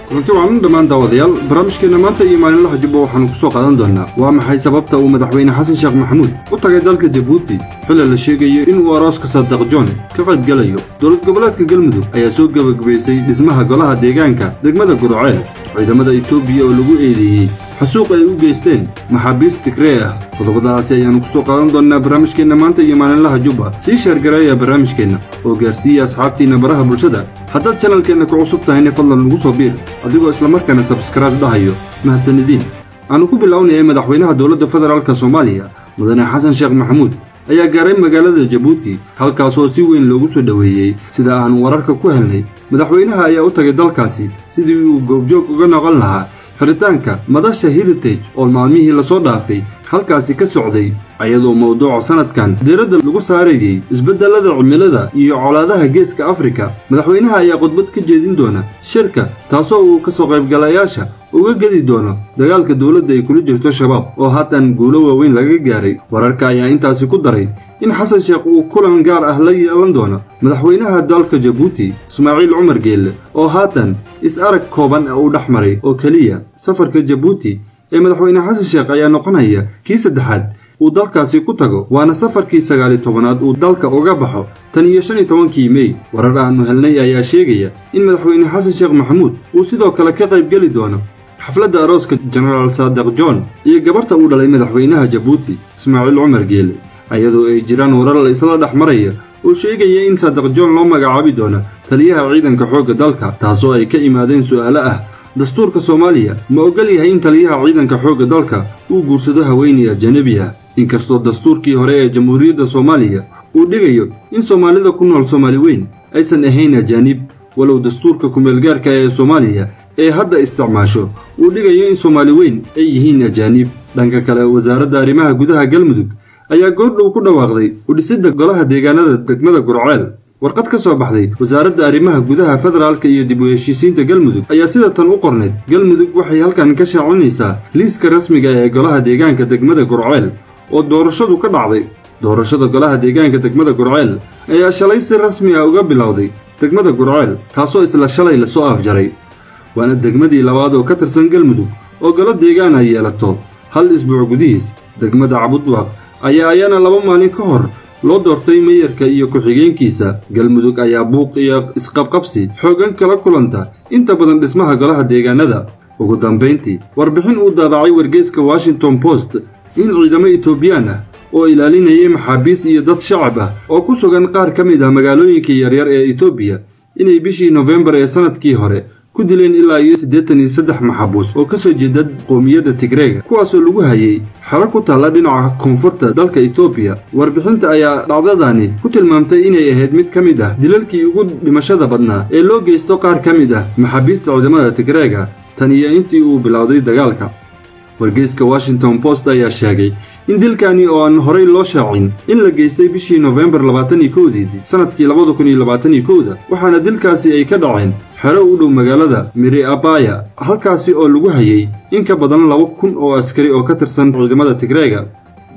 Kulanti wacan dhammaan daawadayaal, barnaamijkeena maanta iyo maalinlaha Jubba waxaanu kusoo qaadan doonaa: waa maxay sababta uu madaxweyne Xasan Sheekh Maxamuud u tagay dalka Jabuuti xilli la sheegayo inuu arooska Saadiq John ka qaybgelayo? Dowlad goboleedka Galmudug ayaa soo gebagabaysay dhismaha golaha deegaanka degmada Gurceel. Ciidamada Itoobiya oo lagu eedeeyey xasuuq ay u geysteen maxaabiist Tigree ah. Qodobadaasi ayaannu kusoo qaadan doonnaa barnaamijkeenna maanta iyo maalinlaha Jubba. Sii sheergareeya barnaamijkeenna oo gaarsiiya asxaabtiinna baraha bulshada. Haddaad janalkeenna ku cusub tahayna, fadlan ugu soo biir adigoo islamarkaana subscribe dhahayo. Mahadsanidin. Aanu ku bilownayay, madaxweynaha dowladda federaalka Soomaaliya, mudane Xasan Sheekh Maxamuud, ayaa gaaray magaalada Jabuuti, halkaasoo si weyn loogu soo dhoweeyey. Sida aanu wararka ku helnay, madaxweynaha ayaa u tagay dalkaasi sidii uu goobjoog uga noqon lahaa xiritaanka madasha Heritage oo maalmihii lasoo dhaafay halkaasi ka socday, ayadoo mowduuca sanadkan diiradda lagu saarayey isbeddellada cimilada iyo colaadaha Geeska Afrika. Madaxweynaha ayaa khudbad ka jeedin doona shirka, taasoo uu ka soo qaybgalayaasha uga gedi doono dagaalka dowladda ay kula jirto Shabaab oo haatan guulo waaweyn laga gaaray. Wararka ayaa intaasi ku daray in Xasan Sheekh uu kulan gaar ah la yeelan doono madaxweynaha dalka Jabuuti, Ismaaciil Cumar Geelle, oo haatan is-arag kooban uu dhex maray oo keliya. Safarka Jabuuti ee madaxweyne Xasan Sheekh ayaa noqonaya kii saddexaad uu dalkaasi ku tago, waana safarkii 19aad uu dalka uga baxo tan iyo 15kii Mey. Warar aanu helnay ayaa sheegaya in madaxweyne Xasan Sheekh Maxamuud uu sidoo kale ka qaybgeli doono xafladda arooska Jenaraal Saadiq John iyo gabarta uu dhalay madaxweynaha Jabuuti, Ismaaciil Cumar Geele, ayadoo ay jiraan warar la isla dhex maraya oo sheegaya in Saadiq John loo magacaabi doono taliyaha ciidanka xoogga dalka, taasoo ay ka imaadeen su'aalo ah: dastuurka Soomaaliya ma ogol yahay in taliyaha ciidanka xoogga dalka uu guursado haweeney ajanabi ah, inkastoo dastuurkii hore ee Jamhuuriyadda Soomaaliya uu dhigayo in Soomaalida ku nool Soomaali weyn aysan ahayn ajaanib, walow dastuurka kumeelgaarka ee Soomaaliya ee hadda isticmaasho uu dhigayo in Soomaali weyn ay yihiin ajaanib? Dhanka kale, wasaaradda arrimaha gudaha Galmudug ayaa goordhow ku dhawaaqday udhisidda golaha deegaanada degmada Gurceel. Warqad ka soo baxday wasaaradda arrimaha gudaha, federaalka iyo dib u heshiisiinta Galmudug ayaa sida tan u qorneyd: Galmudug waxay halkan ka shaacinaysaa liiska rasmiga ee golaha deegaanka degmada Gurceel oo doorashadu ka dhacday. Doorashada golaha deegaanka degmada Gurceel ayaa shalay si rasmi ah uga bilowday degmada Gurceel, taasoo isla shalay lasoo afjaray, waana degmadii labaad oo ka tirsan Galmudug oo golo deegaan ay yeelato hal isbuuc gudihiis. Degmada Cabudwaaq ayaa ayana 2 maalin ka hor loo doortay meyarka iyo ku-xigeenkiisa. Galmudug ayaa buuq iyo isqabqabsi xooggan kala kulanta inta badan dhismaha golaha deegaanada. Ugu dambayntii, warbixin uu daabacay wargeyska Washington Post in ciidamo Etoobiyaan ah oo ilaalinayay maxaabiis iyo dad shacab ah oo ku sugan qaar ka mid ah magaalooyinka yaryar ee Etoobiya inay bishii Nofembar ee sanadkii hore ku dileen ilaa iyo 83 maxaabuus oo ka soo jeeda qoomiyadda Tigreega, kuwaasoo lagu hayay xero ku taalla dhinaca koonfurta dalka Etoobiya. Warbixinta ayaa dhacdadani ku tilmaamtay inay ahayd mid ka mid ah dilalkii ugu dhimashada badnaa ee loo geysto qaar ka mid ah maxaabiista ciidamada Tigreega tan iyo intii uu bilowday dagaalka. Wargeyska Washington Post ayaa sheegay in dilkani oo aan horey loo shaacin in la geystay bishii Nofembar 21deedii sanadkii 2021da, waxaana dilkaasi ay ka dhaceen xero u dhow magaalada Miri Abaya, halkaasi oo lagu hayay in ka badan 2000 oo askari oo ka tirsan ciidamada Tigreega.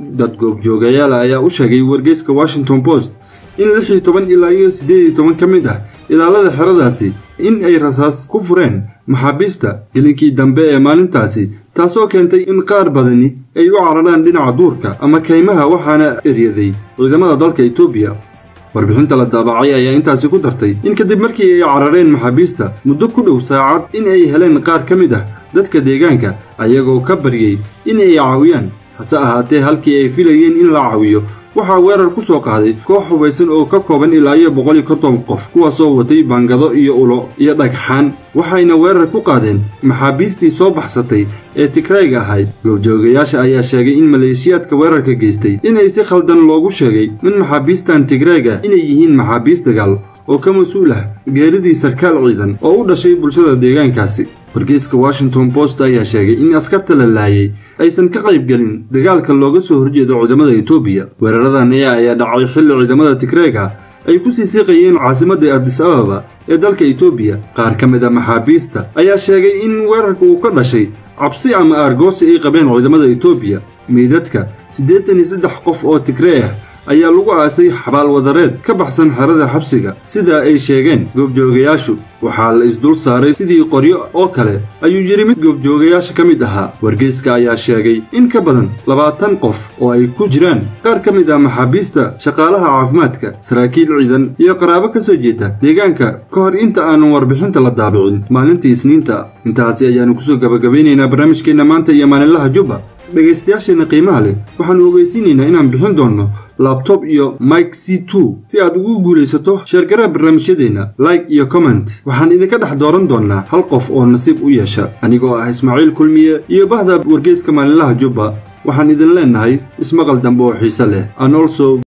Dad goobjoogayaal ayaa u sheegay wargeyska Washington Post in 16 ilaa iyo 18 ka mid ah ilaalada xeradaasi in ay rasaas ku fureen maxaabiista gelinkii dambe ee maalintaasi, taasoo keentay in qaar badani ay u cararaan dhinaca duurka ama kaymaha, waxaana eryaday ciidamada dalka Etoobiya. Warbixinta la daabacay ayaa intaasi ku dartay in kadib markii ay carareen maxaabiista muddo ku dhow saacad in ay heleen qaar ka mid ah dadka deegaanka, ayagoo ka baryey in ay caawiyaan. Hase ahaatee, halkii ay filayeen in la caawiyo, waxaa weerar ku soo qaaday koox hubaysan oo ka kooban ilaa iyo 150 qof, kuwaasoo watay baangado iyo ulo iyo dhagxaan, waxayna weerar ku qaadeen maxaabiistii soo baxsatay ee Tigrayga ahayd. Goobjoogayaasha ayaa sheegay in maleeshiyaadka weerarka geystay inay si khaldan loogu sheegay in maxaabiistan Tigrayga inay yihiin maxaabiis dagaal oo ka mas-uul ah geeridii sarkaal ciidan oo u dhashay bulshada deegaankaasi. Wargeyska Washington Post ayaa sheegay in askarta la laayay aysan ka qaybgelin dagaalka looga soo horjeedo ciidamada Etoobiya. Weeraradan ayaa dhacay xilli ciidamada Tigreega ay ku sii siiqayeen caasimadda Addis Ababa ee dalka Etoobiya. Qaar ka mid a maxaabiista ayaa sheegay in weerarka uu ka dhashay cabsi ama aargoosi ay qabeen ciidamada Etoobiya. Meydadka 83 qof oo Tigree ah ayaa lagu aasay xabaal wadareed ka baxsan xerada xabsiga. Sida ay sheegeen goobjoogayaashu, waxaa la isdul saaray sidii qoryo oo kale, ayuu yidhi mid goobjoogayaasha ka mid ahaa. Wargeyska ayaa sheegay in ka badan 20 qof oo ay ku jiraan qaar ka mid ah maxaabiista, shaqaalaha caafimaadka, saraakiil ciidan iyo qaraabo ka soo jeeda deegaanka ka hor inta aanan warbixinta la daabicin maalintii Isniinta. Intaasi ayaanu kusoo gabagabeynaynaa barnaamijkeenna maanta iyo maalinlaha Jubba. Dhegaystayaasheenna qiimaha leh, waxaannu ogeysiinaynaa inaan bixin doonno laptop iyo mic C2. Si aad ugu guulaysato, share garee barnaamijyadeenna, like iyo comment. Waxaan idinka dhex dooran doonnaa hal qof oo nasiib u yeesha. Anigoo ah Ismaaciil Kulmiye iyo bahda wargeyska maalinlaha Jubba, waxaan idin leenahay ismaqal dambe oo xiise leh. And also